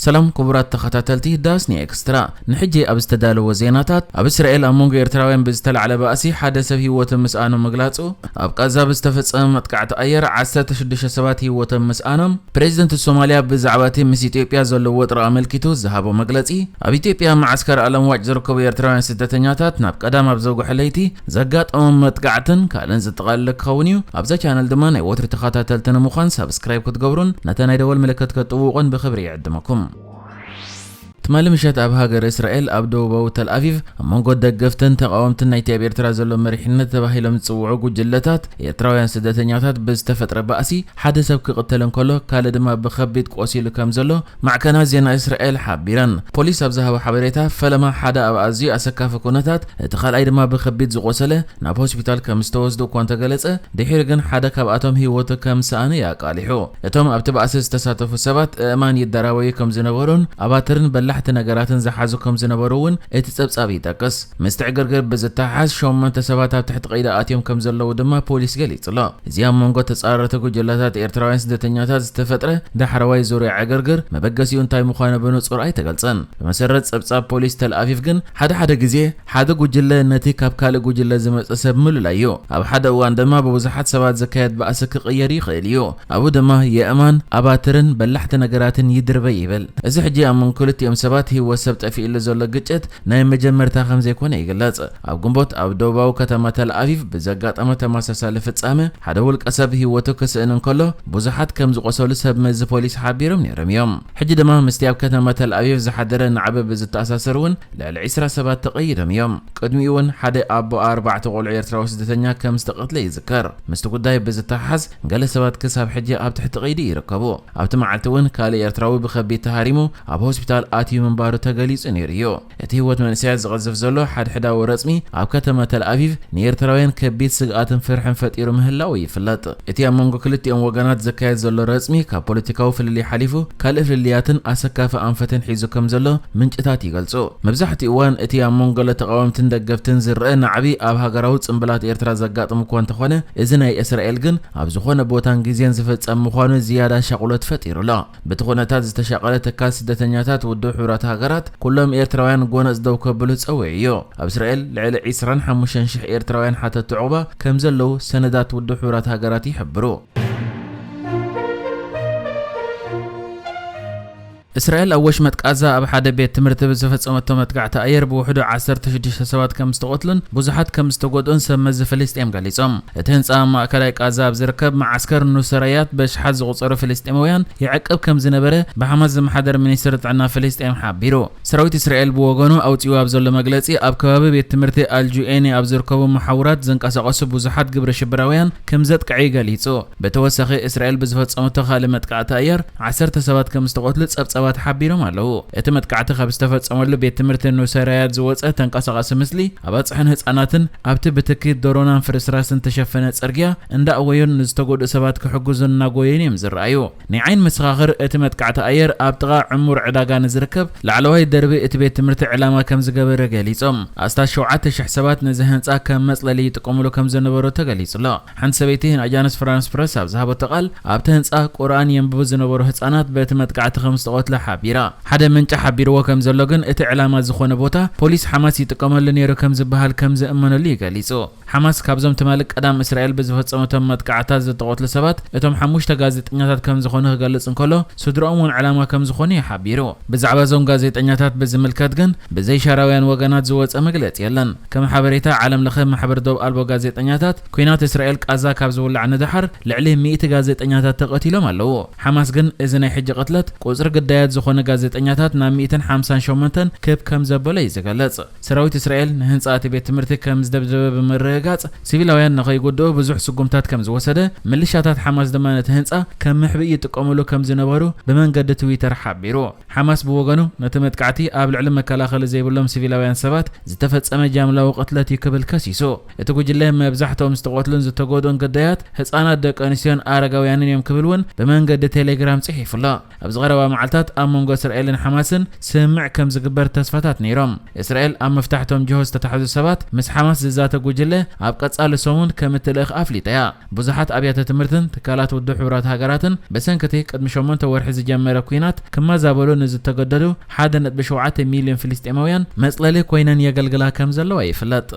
ሰላም ክቡራት ተኸታተልቲ ዳስኒ ኤክስትራ፣ ንሕጂ ኣብ ዝተዳለወ ዜናታት፣ ኣብ እስራኤል ኣብ መንጎ ኤርትራውያን ብዝተላዕለ ባእሲ ሓደ ሰብ ህይወቱ ምስኣኑ ምግላጹ፣ ኣብ ቃዛ ብዝተፈጸመ መጥቃዕቲ ኣየር ዓሰርተ ሽዱሽተ ሰባት ህይወቶም ምስኣኖም፣ ፕሬዚደንት ሶማልያ ብዛዕባ እቲ ምስ ኢትዮጵያ ዘለዎ ወጥሪ ኣመልኪቱ ዝሃቦ መግለጺ፣ ኣብ ኢትዮጵያ መዓስከር ኣለምዋጭ ዝርከቡ ኤርትራውያን ስደተኛታት ናብ ቀዳም ኣብ ዘጉሐ ለይቲ ዘጋጠሞም መጥቃዕትን ካልእን ዝጠቓለለ ክኸውን እዩ። ኣብዛ ቻነል ድማ ናይ ወትሪ ተኸታተልቲ ንምዃን ሳብስክራይብ ክትገብሩን ነታ ናይ ደወል ምልክት ክትጥውቑን ብኽብሪ ይዕድመኩም። ትማሊ ምሸት ኣብ ሃገረ እስራኤል ኣብ ደቡባዊ ተልኣቪቭ ኣብ መንጎ ደገፍትን ተቓወምትን ናይቲ ኣብ ኤርትራ ዘሎ መሪሕነት ተባሂሎም ዝጽውዑ ጉጅለታት ኤርትራውያን ስደተኛታት ብዝተፈጥረ ባእሲ ሓደ ሰብ ክቕተል እንከሎ ካልእ ድማ ብኸቢድ ቆሲሉ ከም ዘሎ ማዕከናት ዜና እስራኤል ሓቢረን። ፖሊስ ኣብ ዝሃቦ ሓበሬታ፣ ፈለማ ሓደ ኣብ ኣዝዩ ኣሰካፊ ኩነታት፣ እቲ ካልኣይ ድማ ብኸቢድ ዝቆሰለ ናብ ሆስፒታል ከም ዝተወስዱ እኳ እንተገለጸ፣ ድሒሩ ግን ሓደ ካብኣቶም ህይወቱ ከም ዝሰኣነ እዩ ኣቃሊሑ። እቶም ኣብቲ ባእሲ ዝተሳተፉ ሰባት ኣእማን ይደራበዩ ከም ዝነበሩን ኣባትርን በላሕቲ ነገራትን ዝሓዙ ከም ዝነበሩ እውን እቲ ጸብጻብ ይጠቅስ። ምስቲ ዕግርግር ብዝተሓሓዝ ሸሞንተ ሰባት ኣብ ትሕቲ ቀይዲ ኣትዮም ከም ዘለዉ ድማ ፖሊስ ገሊጹ ኣሎ። እዚ ኣብ መንጎ ተጻረርቲ ጉጅለታት ኤርትራውያን ስደተኛታት ዝተፈጥረ ዳሕረዋይ ዙርያ ዕግርግር መበገሲኡ እንታይ ምዃኑ ብንጹር ኣይተገልጸን። ብመሰረት ጸብጻብ ፖሊስ ተልኣቪቭ ግን ሓደ ሓደ ግዜ ሓደ ጉጅለ ነቲ ካብ ካልእ ጉጅለ ዝመጸ ሰብ ምሉላይ እዩ። ኣብ ሓደ እዋን ድማ ብብዙሓት ሰባት ዝካየድ ባእሲ ክቕየር ይኽእል እዩ። ኣብኡ ድማ የእማን፣ ኣባትርን በላሕቲ ነገራትን ይድርበ ይብል። እዚ ሕጂ ኣብ መንጎ ክልቲኦም ሰባት ህይወት ሰብ ጠፊእሉ ዘሎ ግጭት ናይ መጀመርታ ከም ዘይኮነ ይግለጽ። ኣብ ግንቦት ኣብ ደቡባዊ ከተማ ተልኣቪቭ ብዘጋጠመ ተመሳሳሊ ፍጻመ ሓደ ውልቀ ሰብ ህይወቱ ክስእን እንከሎ ብዙሓት ከም ዝቆሰሉ ሰብ መዚ ፖሊስ ሓቢሮም ነይሮም እዮም። ሕጂ ድማ ምስቲ ኣብ ከተማ ተልኣቪቭ ዝሓደረ ናዕቢ ብዝተኣሳሰር እውን ልዕሊ ዕስራ ሰባት ተቐይዶም እዮም። ቅድሚኡ እውን ሓደ ኣቦ ኣርባዕተ ቆልዑ ኤርትራዊ ስደተኛ ከም ዝተቐትለ ይዝከር። ምስቲ ጉዳይ ብዝተሓሓዝ ገለ ሰባት ክሳብ ሕጂ ኣብ ትሕቲ ቀይዲ ይርከቡ። ኣብቲ መዓልቲ እውን ካልእ ኤርትራዊ ብኸቢድ ተሃሪሙ ኣብ ሆስፒታል ኣትዩ ምንባሩ ተገሊጹ ነይሩ እዩ። እቲ ህይወት መንእሰያት ዝቐዝፍ ዘሎ ሓድሕዳዊ ረጽሚ ኣብ ከተማ ተልኣቪቭ ንኤርትራውያን ከቢድ ስግኣትን ፍርሕን ፈጢሩ ምህላዉ ይፍለጥ። እቲ ኣብ መንጎ ክልቲኦም ወገናት ዝካየድ ዘሎ ረጽሚ ካብ ፖለቲካዊ ፍልልይ ሓሊፉ ካልእ ፍልልያትን ኣሰካፊ ኣንፈትን ሒዙ ከም ዘሎ ምንጭታት ይገልጹ። መብዛሕትኡ እዋን እቲ ኣብ መንጎ ተቓወምትን ደገፍትን ዝረአ ናዕቢ ኣብ ሃገራዊ ጽምብላት ኤርትራ ዘጋጥም እኳ እንተኾነ፣ እዚ ናይ እስራኤል ግን ኣብ ዝኾነ ቦታን ግዜን ዝፍጸም ምዃኑ ዝያዳ ሻቕሎት ፈጢሩ ኣሎ። በቲ ኩነታት ዝተሻቐለ ትካል ስደተኛታት ውድብ ሕቡራት ሃገራት፣ ኩሎም ኤርትራውያን ጎነጽ ደው ከብሉ ጸዊዑ እዩ። ኣብ እስራኤል ልዕሊ ዕስራን ሓሙሽተን ሽሕ ኤርትራውያን ሓተቲ ዑቕባ ከም ዘለዉ ሰነዳት ውድብ ሕቡራት ሃገራት ይሕብሩ። እስራኤል ኣብ ወሽመጥ ቃዛ ኣብ ሓደ ቤት ትምህርቲ ብዝፈጸመቶ መጥቃዕቲ ኣየር ብውሕዱ ዓሰርተ ሽዱሽተ ሰባት ከም ዝተቐትሉን ብዙሓት ከም ዝተጎድኡን ሰብ መዚ ፍልስጤም ገሊጾም። እቲ ህንጻ ኣብ ማእከላይ ቃዛ ኣብ ዝርከብ መዓስከር ኑሰራያት በሽሓት ዝቑጸሩ ፍልስጤማውያን ይዕቅብ ከም ዝነበረ ብሓማስ ዝመሓደር ሚኒስትሪ ጥዕና ፍልስጤም ሓቢሩ። ሰራዊት እስራኤል ብወገኑ ኣውጺኡ ኣብ ዘሎ መግለጺ፣ ኣብ ከባቢ ቤት ትምህርቲ ኣልጁኤኒ ኣብ ዝርከቡ መሓውራት ዝንቀሳቐሱ ብዙሓት ግብረ ሽበራውያን ከም ዘጥቅዐ ገሊጹ። ብተወሳኺ እስራኤል ብዝፈጸመቶ ካልእ መጥቃዕቲ ኣየር ዓሰርተ ሰባት ከም ዝተቐትሉ ጸብጻባት ሓቢሮም ኣለዉ። እቲ መጥቃዕቲ ካብ ዝተፈጸመሉ ቤት ትምህርቲ ኑሰራያት ዝወጸ ተንቀሳቓሲ ምስሊ ኣባጽሕን ህጻናትን ኣብቲ ብትኪ ዶሮናን ፍርስራስን ተሸፈነ ጽርግያ እንዳኣወዩን ንዝተጎድኡ ሰባት ክሕግዙን እናጎየዩን እዮም ዝረኣዩ። ናይ ዓይኒ መሰኻኽር እቲ መጥቃዕቲ ኣየር ኣብ ጥቓ ዕሙር ዕዳጋ ንዝርከብ ላዕለዋይ ደርቢ እቲ ቤት ትምህርቲ ዕላማ ከም ዝገበረ ገሊጾም። ኣስታት ሸውዓተ ሽሕ ሰባት ነዚ ህንጻ ከም መጽለሊ ይጥቀሙሉ ከም ዝነበሩ ተገሊጹ ኣሎ። ሓንቲ ሰበይቲ ንኣጃንስ ፍራንስ ፕረስ ኣብ ዝሃበቶ ቃል፣ ኣብቲ ህንጻ ቁርኣን የንብቡ ዝነበሩ ህጻናት በቲ መጥቃዕቲ ከም ዝተቐትሉ ሓቢራ። ሓደ ምንጪ ሓቢርዎ ከም ዘሎ ግን፣ እቲ ዕላማ ዝኾነ ቦታ ፖሊስ ሓማስ ይጥቀመሉ ነይሩ ከም ዝበሃል ከም ዝእመነሉ እዩ ገሊጹ። ሓማስ ካብዞም ትማሊ ቀዳም እስራኤል ብዝፈጸመቶም መጥቃዕታት ዝተቐትሉ ሰባት እቶም ሓሙሽተ ጋዜጠኛታት ከም ዝኾኑ ክገልጽ እንከሎ፣ ስድራኦም እውን ዕላማ ከም ዝኾኑ እዩ ሓቢሩ። ብዛዕባ እዞም ጋዜጠኛታት ብዝምልከት ግን ብዘይ ሻራውያን ወገናት ዝወጸ መግለጺ የለን። ከም ሓበሬታ ዓለም ለኸ ማሕበር ዶብ ኣልቦ ጋዜጠኛታት፣ ኲናት እስራኤል ቃዛ ካብ ዝውላዕ ንደሓር ልዕሊ ሚእቲ ጋዜጠኛታት ተቐቲሎም ኣለዉ። ሓማስ ግን እዚ ናይ ሕጂ ቅትለት ቁጽሪ ግዳያት ዝኾነ ጋዜጠኛታት ናብ ሚእትን ሓምሳን ሸሞንተን ክብ ከም ዘበሎ እዩ ዝገልጽ። ሰራዊት እስራኤል ንህንጻ እቲ ቤት ትምህርቲ ከም ዝደብደበ ብምርግጋጽ፣ ሲቪላውያን ንኸይጉድኡ ብዙሕ ስጉምታት ከም ዝወሰደ፣ ምልሻታት ሓማስ ድማ ነቲ ህንጻ ከም መሕብኢ ይጥቀሙሉ ከም ዝነበሩ ብመንገዲ ትዊተር ሓቢሩ። ሓማስ ብወገኑ፣ ነቲ መጥቃዕቲ ኣብ ልዕሊ መከላኸሊ ዘይብሎም ሲቪላውያን ሰባት ዝተፈጸመ ጃምላዊ ቅትለት እዩ ክብል ከሲሱ። እቲ ጉጅለ መብዛሕትኦም ዝተቐትሉን ዝተጎድኡን ግዳያት ህጻናት፣ ደቂ ኣንስትዮን ኣረጋውያንን እዮም ክብል እውን ብመንገዲ ቴሌግራም ጽሒፉ ኣሎ። ኣብዚ ቀረባ መዓልታት ኣብ መንጎ እስራኤልን ሓማስን ስምምዕ ከም ዝግበር ተስፋታት ነይሮም። እስራኤል ኣብ ምፍታሕቶም ጅሆ ዝተታሕዙ ሰባት ምስ ሓማስ ዝዛተ ጉጅለ ኣብ ቀጻሊ ሰሙን ከም እትልእኽ ኣፍሊጣ እያ። ብዙሓት ኣብያተ ትምህርትን ትካላት ውድብ ሕቡራት ሃገራትን ብሰንኪ እቲ ቅድሚ ሸሞንተ ወርሒ ዝጀመረ ኲናት ክመዛበሉ ንዝተገደዱ ሓደ ነጥቢ ሸውዓተ ሚልዮን ፍልስጤማውያን መጽለሊ ኮይነን የገልግላ ከም ዘለዋ ይፍለጥ።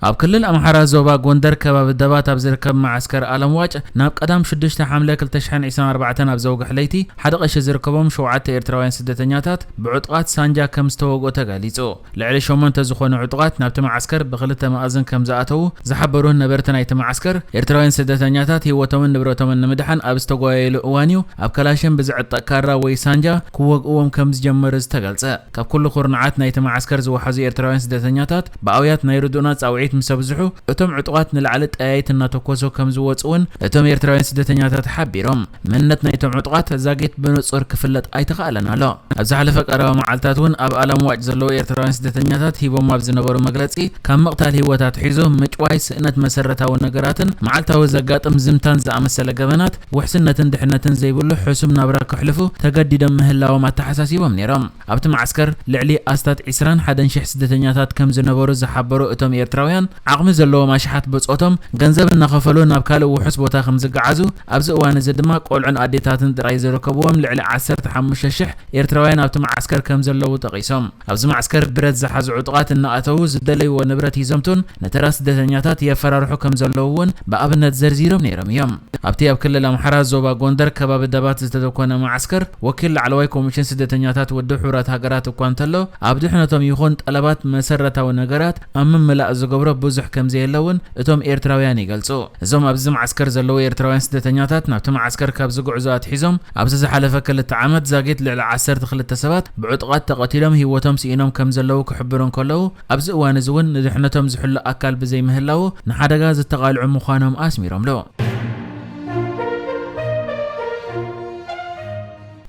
ኣብ ክልል ኣምሓራ ዞባ ጎንደር ከባቢ ደባት ኣብ ዝርከብ መዓስከር ኣለምዋጭ ናብ ቀዳም ሽዱሽተ ሓምለ ክልተ ሽሕን ዕስራን ኣርባዕተን ኣብ ዘውግሕ ለይቲ ሓደ ቀሺ ዝርከቦም ሸውዓተ ኤርትራውያን ስደተኛታት ብዕጡቓት ሳንጃ ከም ዝተወግኡ ተገሊጹ። ልዕሊ ሸሞንተ ዝኾኑ ዕጡቓት ናብቲ መዓስከር ብክልተ መኣዝን ከም ዝኣተዉ ዝሓበሩ ነበርቲ ናይቲ መዓስከር፣ ኤርትራውያን ስደተኛታት ህይወቶምን ንብረቶምን ንምድሓን ኣብ ዝተጓየሉ እዋን እዩ ኣብ ከላሽን ብዝዕጠቕ ካራ ወይ ሳንጃ ክወግእዎም ከም ዝጀመሩ ዝተገልጸ። ካብ ኩሉ ኩርናዓት ናይቲ መዓስከር ዝወሓዙ ኤርትራውያን ስደተኛታት ብኣውያት ናይ ርድኡና ጻውዒት ምስ ኣብዝሑ፣ እቶም ዕጡቓት ንላዕሊ ጠያይት እናተኮሱ ከም ዝወጹ እውን እቶም ኤርትራውያን ስደተኛታት ሓቢሮም። መንነት ናይቶም ዕጡቓት ዛጊት ብንጹር ክፍለጥ ኣይተኻእለን ኣሎ። ኣብ ዝሓለፈ ቀረባ መዓልታት እውን ኣብ ኣለምዋጭ ዘለዉ ኤርትራውያን ስደተኛታት ሂቦም ኣብ ዝነበሩ መግለጺ፣ ካብ ምቕታል ህይወት ኣትሒዙ ምጭዋይ፣ ስእነት መሰረታዊ ነገራትን መዓልታዊ ዘጋጥም ዝምታን ዝኣመሰለ ገበናት ውሕስነትን ድሕነትን ዘይብሉ ሕሱም ናብራ ከሕልፉ ተገዲዶም ምህላዎም ኣተሓሳሲቦም ነይሮም። ኣብቲ መዓስከር ልዕሊ ኣስታት ዕስራን ሓደን ሽሕ ስደተኛታት ከም ዝነበሩ ዝሓበሩ እቶም ኤርትራውያን፣ ዓቕሚ ዘለዎም ኣሽሓት ብጾቶም ገንዘብ እናኸፈሉ ናብ ካልእ ውሑስ ቦታ ከም ዝገዓዙ፣ ኣብዚ እዋን እዚ ድማ ቆልዑን ኣዴታትን ጥራይ ዝርከብዎም ልዕሊ ዓሰርተ ሓሙሽተ ሽሕ ኤርትራውያን ኣብቲ መዓስከር ከም ዘለዉ ጠቒሶም። ኣብዚ መዓስከር ብረት ዝሓዙ ዕጡቓት እናኣተዉ ዝደለይዎ ንብረት ይዘምቱን ንተራ ስደተኛታት የፈራርሑ ከም ዘለዉ እውን ብኣብነት ዘርዚሮም ነይሮም እዮም። ኣብቲ ኣብ ክልል ኣምሓራ ዞባ ጎንደር ከባቢ ደባት ዝተደኮነ መዓስከር ወኪል ላዕለዋይ ኮሚሽን ስደተኛታት ውድብ ሕቡራት ሃገራት እኳ እንተሎ፣ ኣብ ድሕነቶም ይኹን ጠለባት መሰረታዊ ነገራት ኣብ ምምላእ ዝገብሮ ብዙሕ ከም ዘየለ እውን እቶም ኤርትራውያን ይገልጹ። እዞም ኣብዚ መዓስከር ዘለዉ ኤርትራውያን ስደተኛታት ናብቲ መዓስከር ካብ ዝጉዕዙ ኣትሒዞም ኣብዚ ዝሓለፈ ክልተ ዓመት ዛጊት ልዕሊ ዓሰርተ ክልተ ሰባት ብዕጡቓት ተቐቲሎም ህይወቶም ስኢኖም ከም ዘለዉ ክሕብሩ እንከለዉ፣ ኣብዚ እዋን እዚ እውን ንድሕነቶም ዝሕሉ ኣካል ብዘይምህላዉ ንሓደጋ ዝተቓልዑ ምዃኖም ኣስሚሮምሉ።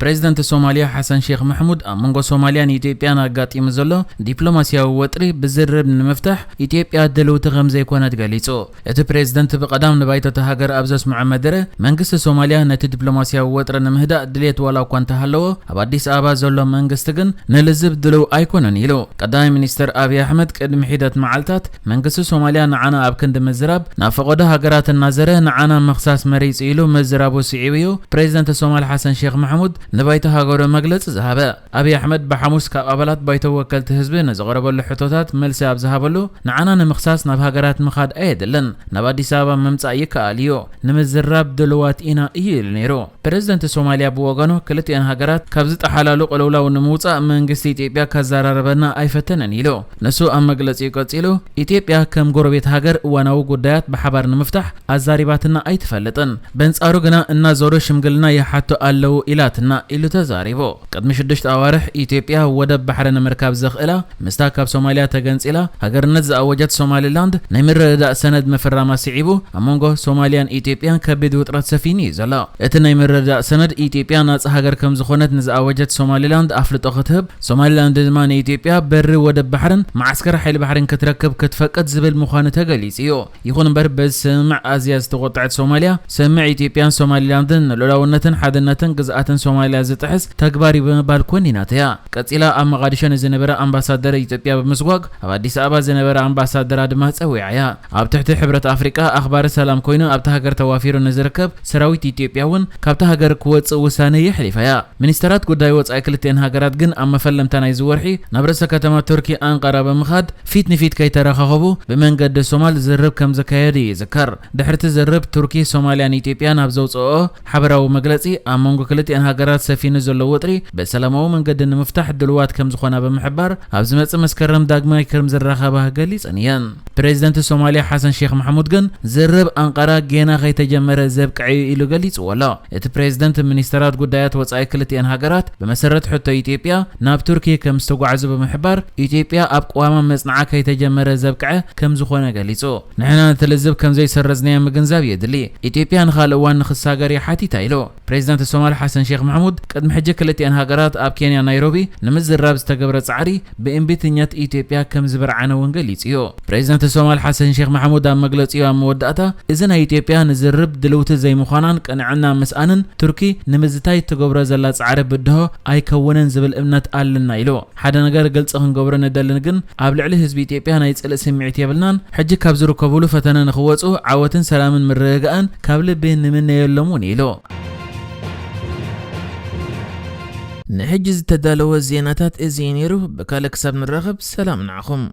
ፕሬዚደንት ሶማልያ ሓሰን ሼክ ማሕሙድ ኣብ መንጎ ሶማልያን ኢትዮጵያን ኣጋጢሙ ዘሎ ዲፕሎማስያዊ ወጥሪ ብዝርርብ ንምፍታሕ ኢትዮጵያ ድልውቲ ከም ዘይኮነት ገሊጹ። እቲ ፕሬዚደንት ብቐዳም ንባይቶ እታ ሃገር ኣብ ዘስምዖ መደረ፣ መንግስቲ ሶማልያ ነቲ ዲፕሎማስያዊ ወጥሪ ንምህዳእ ድልየት ዋላ እኳ እንተሃለዎ፣ ኣብ ኣዲስ ኣበባ ዘሎ መንግስቲ ግን ንልዝብ ድልው ኣይኮነን ኢሉ። ቀዳማይ ሚኒስትር ኣብይ ኣሕመድ ቅድሚ ሒደት መዓልታት መንግስቲ ሶማልያ ንዓና ኣብ ክንዲ ምዝራብ ናብ ፈቐዶ ሃገራት እናዘረ ንዓና ምኽሳስ መሪጹ ኢሉ ምዝራቡ ስዒቡ እዩ ፕሬዚደንት ሶማል ሓሰን ሼክ ማሕሙድ ንባይቶ ሃገሩ መግለጺ ዝሃበ። ኣብይ ኣሕመድ ብሓሙስ ካብ ኣባላት ባይቶ ወከልቲ ህዝቢ ንዝቐረበሉ ሕቶታት መልሲ ኣብ ዝሃበሉ፣ ንዓና ንምኽሳስ ናብ ሃገራት ምኻድ ኣየድልን፣ ናብ ኣዲስ ኣበባ ምምጻእ ይከኣል እዩ፣ ንምዝራብ ድልዋት ኢና እዩ ኢሉ ነይሩ። ፕሬዚደንት ሶማልያ ብወገኑ ክልቲኤን ሃገራት ካብ ዝጠሓላሉ ቅልውላው ንምውጻእ መንግስቲ ኢትዮጵያ ከዘራርበና ኣይፈተነን ኢሉ። ንሱ ኣብ መግለጺኡ ቀጺሉ፣ ኢትዮጵያ ከም ጎረቤት ሃገር እዋናዊ ጉዳያት ብሓባር ንምፍታሕ ኣዛሪባትና ኣይትፈልጥን፣ በንጻሩ ግና እናዞሩ ሽምግልና ይሓቱ ኣለዉ ኢላትና ኢሉ ተዛሪቡ። ቅድሚ ሽዱሽተ ኣዋርሕ ኢትዮጵያ ወደብ ባሕሪ ንምርካብ ዘኽእላ ምስታ ካብ ሶማልያ ተገንጺላ ሃገርነት ዝኣወጀት ሶማሊላንድ ናይ ምርድዳእ ሰነድ ምፍራማ ስዒቡ ኣብ መንጎ ሶማልያን ኢትዮጵያን ከቢድ ውጥረት ሰፊኑ እዩ ዘሎ። እቲ ናይ ምርድዳእ ሰነድ ኢትዮጵያ ናጻ ሃገር ከም ዝኾነት ንዝኣወጀት ሶማሊላንድ ኣፍልጦ ክትህብ፣ ሶማሊላንድ ድማ ንኢትዮጵያ በሪ ወደብ ባሕርን መዓስከር ሓይሊ ባሕርን ክትረክብ ክትፈቅድ ዝብል ምዃኑ ተገሊጹ እዩ። ይኹን እምበር በዚ ስምምዕ ኣዝያ ዝተቖጥዐት ሶማልያ፣ ስምምዕ ኢትዮጵያን ሶማሊላንድን ንልኡላውነትን ሓድነትን ግዝኣትን ሶማልያ ዝጥሕስ ተግባር እዩ ብምባል ኮኒናቶ እያ። ቀጺላ ኣብ መቓዲሾ ንዝነበረ ኣምባሳደር ኢትዮጵያ ብምስጓግ ኣብ ኣዲስ ኣበባ ዝነበረ ኣምባሳደራ ድማ ጸዊዓ እያ። ኣብ ትሕቲ ሕብረት ኣፍሪቃ ኣኽባሪ ሰላም ኮይኑ ኣብታ ሃገር ተዋፊሩ ንዝርከብ ሰራዊት ኢትዮጵያ እውን ካብታ ሃገር ክወጽእ ውሳነ የሕሊፋ እያ። ሚኒስተራት ጉዳይ ወጻኢ ክልቲኤን ሃገራት ግን ኣብ መፈለምታ ናይዚ ወርሒ ናብ ርእሰ ከተማ ቱርኪ ኣንቃራ ብምኻድ ፊት ንፊት ከይተረኻኸቡ ብመንገዲ ሶማል ዝርርብ ከም ዘካየዱ ይዝከር። ድሕርቲ ዝርርብ ቱርኪ ሶማልያን ኢትዮጵያን ኣብ ዘውፅኦ ሓበራዊ መግለፂ ኣብ መንጎ ክልቲኤን ሃገራት ሰፊኑ ዘሎ ወጥሪ ብሰላማዊ መንገዲ ንምፍታሕ ድልዋት ከም ዝኾና ብምሕባር ኣብ ዝመፅእ መስከረም ዳግማይ ከም ዝራኸባ ገሊፀን እየን። ፕሬዚደንት ሶማልያ ሓሰን ሼክ ማሕሙድ ግን ዝርርብ ኣንቃራ ጌና ከይተጀመረ ዘብቅዐ እዩ ኢሉ ገሊፅዎ ኣሎ። እቲ ፕሬዚደንት ሚኒስተራት ጉዳያት ወጻኢ ክልቲኤን ሃገራት ብመሰረት ሕቶ ኢትዮጵያ ናብ ቱርኪ ከም ዝተጓዕዙ ብምሕባር፣ ኢትዮጵያ ኣብ ቅዋማ መጽንዓ ከይተጀመረ ዘብቅዐ ከም ዝኾነ ገሊጹ። ንሕና ነቲ ልዝብ ከም ዘይሰረዝናዮ ምግንዛብ የድሊ። ኢትዮጵያ ንኻልእ እዋን ንኽሳገር እያ ሓቲታ ኢሉ። ፕሬዚዳንት ሶማል ሓሰን ሼክ ማሕሙድ ቅድሚ ሕጂ ክልቲኣን ሃገራት ኣብ ኬንያ ናይሮቢ ንምዝራብ ዝተገብረ ጻዕሪ ብእምቢተኛት ኢትዮጵያ ከም ዝበርዓነ እውን ገሊጹ እዩ። ፕሬዚዳንት ሶማል ሓሰን ሼክ ማሕሙድ ኣብ መግለጺኡ ኣብ መወዳእታ፣ እዚ ናይ ኢትዮጵያ ንዝርብ ድልውቲ ዘይምዃናን ቅንዕና ምስኣንን ቱርኪ ንምዝታይ እትገብሮ ዘላ ጻዕሪ ብድሆ ኣይከውንን ዝብል እምነት ኣለና ኢሉ። ሓደ ነገር ግልጺ ክንገብሮ ንደልን ግን ኣብ ልዕሊ ህዝቢ ኢትዮጵያ ናይ ጽልኢ ስምዒት የብልናን። ሕጂ ካብ ዝርከብሉ ፈተነ ንኽወጹ ዓወትን ሰላምን ምርግጋእን ካብ ልቢ ንምነየሎም እውን ኢሉ። ንሕጂ ዝተዳለወ ዜናታት እዚ እዩ ነይሩ። ብካልእ ክሳብ ንራኸብ ሰላም ንዓኹም።